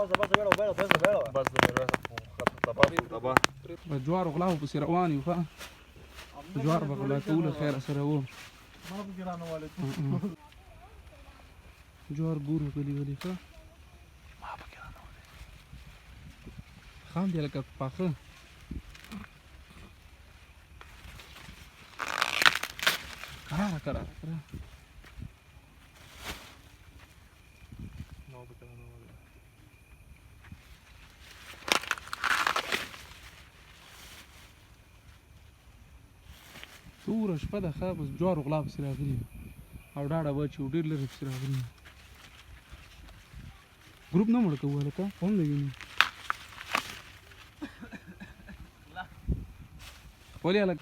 بس تبا په جوار غلاو پسې روان یو، ښه جوار به غلا کوو له خیره سره وو. جوار ګورو غلي غلي، ښه ما پکې رانه ولې خام دی لکه پاخه. کراره کراره کراره. توره شپه ده، ښه بس جوارو غلا پسې راغلي یو او ډاډه به چې ډېر لرې پسې راغلي یو. ګروپ نه مړ کوو هلکه، هم نه ویني ولې هلک؟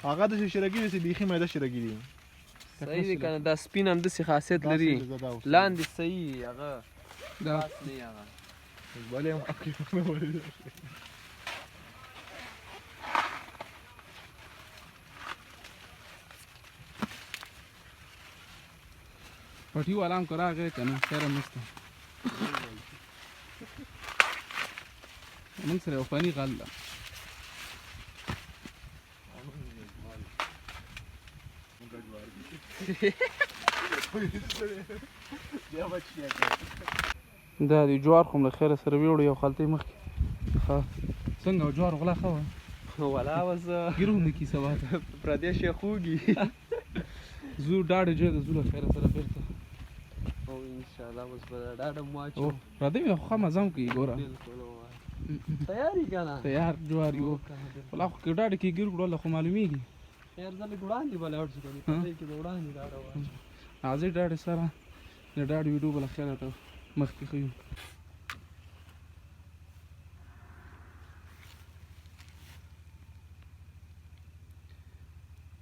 هغه د شیرګي دي، بیخي میده شیرګي دي. صحیح دی کنه، دا سپین هم داسې خاصیت لري، لاندې صحیح هغه دا خاص نه هغه ولې هم نه ولې. پټي والا هم که راغی که نه خیر هم نشته، موږ سره یو فني غل ده. دا دی جوار خو له خیره سره ویوړو یو خلطې مخکې. ښه څنګه جوار غلا ښه وه؟ ولا اوس ګیرو نه کی سبا ته پردې شي خوږي. زو ډاډه جوړ ده، زو له خیره سره بیرته. او ان شاء الله اوس به ډاډه مو او اچو. پردې مې خو ښه مزه هم کوي، ګوره بالکل تیاری کنه، تیار جوار یو ولا خو که ډاډه کې ګیر کړو خو معلومیږي. خیر زه لږ وړاندې به لاړ شو کنه، په دې کې به وړاندې ډاډه واچو. راځئ ډاډه سره د ډاډ ویډیو به له خیره ته مخکې ښیو.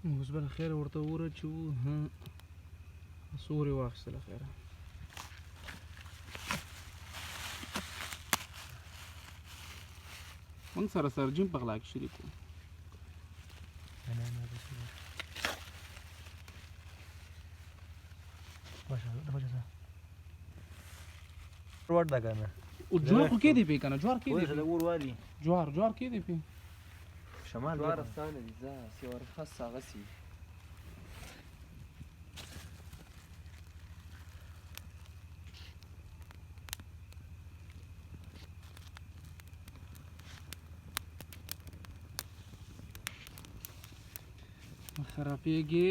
اوس به له خیره ورته ورچو. ها سورې واخیسته له خیره. موږ سره سرجیم په غلا کې شریک وو. ورډ ده کنه. او جوار خو کې دی پې کنه، جوار کې دی ورسره اور والي. جوار جوار کې دی پې. شمال جوار اسانه دي، ځه سی ورخص هغه سی. خرابېږي.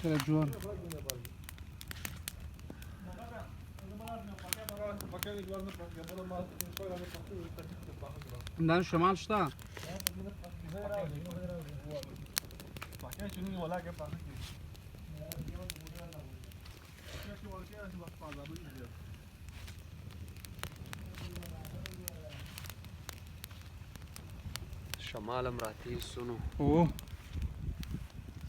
خیر جوار دا شمال شته. شمال هم راتېز سو نو. او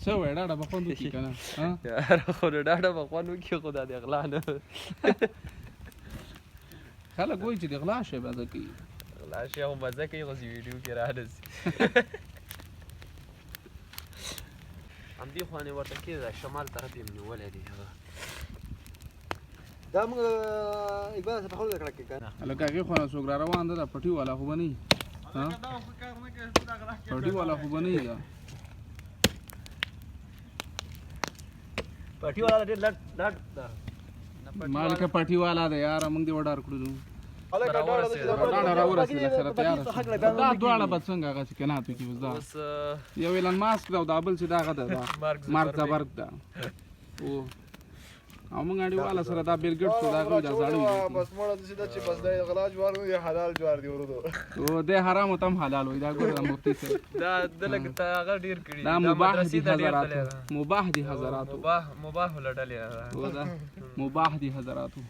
څه وایې، ډاډه به خوند وکړي که نه؟ ها یاره خو نو ډاډه به خوند وکړي، خو دا د غلا نه. خلک وایي چې د غلا شی مزه کوي. غلا شی خو مزه کوي، خو چې ویډیو کې رانه سي. همدې خوا نه ورته کېده، شمال طرف یې هم نیولی دی هغه. دا موږ اقبال څه په خپل کړه کې کنه. هلکه هغې خوا نه څوک را روان ده، دا پټي والا خو به نه وي. ها پټي والا خو به نه وي دا. پټي والا ډېر لټ لټ ده. ما لکه پټي والا ده یاره، موږ دې وډار کړو. ډاډه راورسېده سره تیار شو. دا دواړه به څنګه هغه چې کنات وکړي؟ اوس دا اوس یو ایلن ماسک ده او دا بل چې دا هغه ده، دا مارک زبرګ ده. او او موږ انډیواله سره دا بیل ګیټس دا غوي دا زاړه وي. بس مړه داسې ده چې بس دا غلا جوار نه دی، حلال جوار دی ورودو. او د حرام ته هم حلال وي دا. ګوره دا مفتي صاحب دا د لږ ته هغه ډېر کړي، دا مباح مدرسې دي ته ډېر حضراتو تللی ده. مباح دي حضراتو، مباح مباح له ډلې ده. او دا مباح دي حضراتو.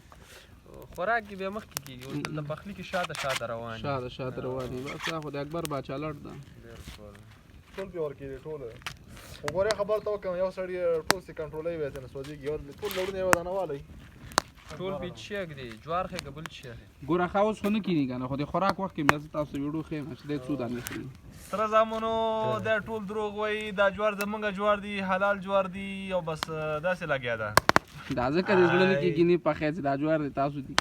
خوراک کې بیا مخکې کېږي، اوس دلته پخلي کې شاته شاته روان دي. شاته شاته روان دي. بس دا خو د اکبر باچا لړ ده. بالکل ټول پې ورکې دي ټول. خو ګورې خبر ته وکړم، یو سړی ټول سي کنټرولوي، وایي نه سوځېږي، یو ټول لړونه یوه دانه والی. ټول پې چیک دی، جوار ښه که بل چی؟ ګوره ښه، اوس خو نه کینی کنه، خو د خوراک وخت کې مې زه تاسو ویډیو ښیم چې دی څو دانې خوري. سره زامنو، دا ټول دروغ وایي. دا جوار زمونږ جوار دي، حلال جوار دي، او بس داسې لګیا ده. دا ځکه د زړه نه کېږي نه پخی چې دا جوار دی تاسو دي،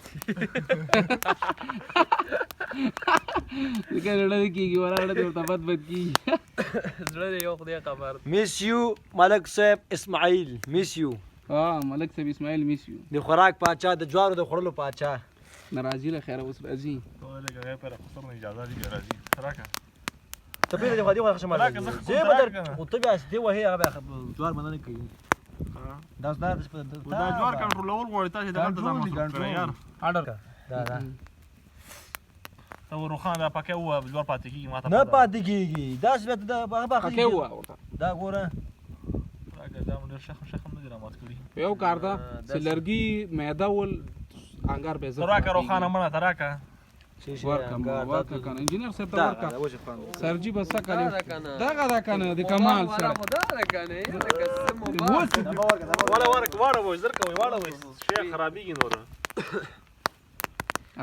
ځکه زړه نه کېږي، ولاړه دې ورته بد بد کېږي. زړه دې یو خدای خبر. میس یو ملک صاحب اسماعیل، میس یو. ها ملک صاحب اسماعیل، میس یو. د خوراک پاچا، د جوارو د خوړلو پاچا. نه راځي له خیره، اوس راځي. لږه غیر پر خسر نه اجازه دي، راځي راکه. ته پرې د خو دې خو راکه، زه زه به در خو ته بیا دې وهې، هغه بیا جوار مننه کوي. دا دا دا جوار کنټرولول غواړي، تاسو دغه ځان مصروف کړئ یار. آرډر. دا دا ته روخان دا پکې و جوار پاتې کیږي ماته نه پاتې کیږي، دا څه دا هغه پکې وه ورته. دا ګوره راکه، دا ډېر شخم شخم نه دي رامات کړي. یو کار ده چې لرګي میده ول انګار به زر. راکه روخانه، مړه ته راکه. ورکه ورکه کنه انجینر صاحب ته ورکه. سرجی بس کله دغه دا کنه د کمال سره دا ده کنه، لکه څه مبارک. واړه ورک، واړه وای، زر کوي، واړه وای، شی خرابېږي نور.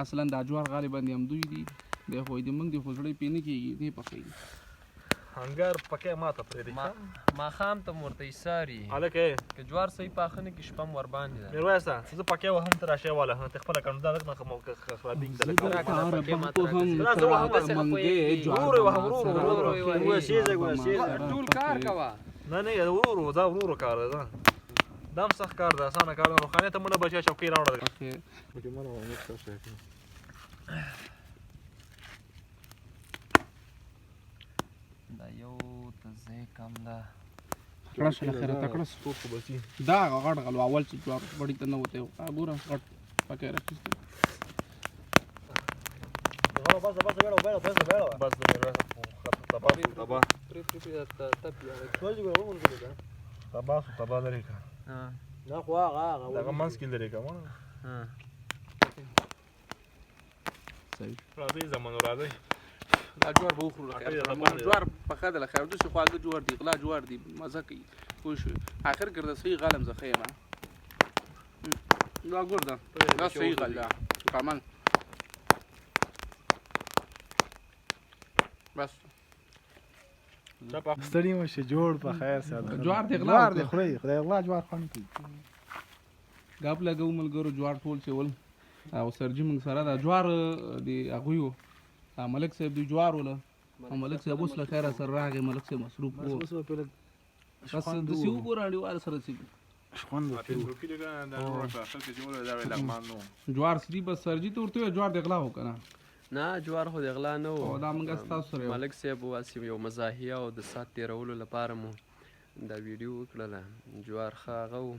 اصلا دا جوار غالبا د همدوی دي، دی خو دې موږ د خو زړه پې نه کېږي، نه پخېږي. انګار پکې ماته پرېږدي. ماښام ته ورته ایساري هلکه. که جوار صحیح پاخه نه کړي، شپه هم ورباندې ده. میرویسه، زه پکې وهم، ته راشې واله، ته خپله کڼو دا نه خرابېږي. ټول کار کوه. نه نه، ورو ورو، دا ورو ورو کار ده، دا هم سخت کار ده، اسانه کار نه. روښانه ته مونږ بچیا چوکۍ راوړه. دا یو ته ځای کم ده. تکړه شه له خیره، تکړه شه. دا هغه غټ غلو اول چې جوار بړي ته نه وتی، ګوره غټ پکې راخیستی. بس بس، بیړه بیړه، بس بیړه. بس د میرویس تبا تبا. پرې پرې پرې، تپ یې. تبا سو تبا لري کا. نه خو هغه هغه دغه منځ کې لري کا مونږ. صحیح. راځئ زمونږ، راځئ. دا جوار به وخورو له خیره. جوار پخه ده له خیره، داسې خواږه جوار دي، غلا جوار دي، مزه کوي، پوه شوې؟ اخر ګرده صحیح غلم زه ښه یم. دا ګور ده، دا صحیح غل ده کمال. بس. ستړي مه شي، جوړ په خیر سره. جوار دې غلا. جوار دې خورئ، خدای غلا جوار خوند کوي. ګپ لګو ملګرو، جوار ټول چې ول او سرجي موږ سره دا جوار د هغوی وو، ملک صاحب دی جوار وله، او ملک صاحب اوس له خیره سره راغی. ملک صاحب مصروف وو، بس داسې وګوره انډیوال سره چې جوار سری. بس سرجي ته ورته جوار د غلا وکنه. نه، جوار خو د غلا نه وو، دا موږ ستاسو سره ملک صاحب هسې یو مزاحیه او د ساعت تېرولو لپاره مو دا ویډیو وکړله. جوار ښه هغه و،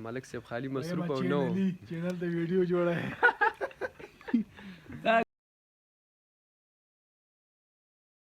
ملک صاحب خالي مصروف او نه و. چینل د ویډیو جوړه.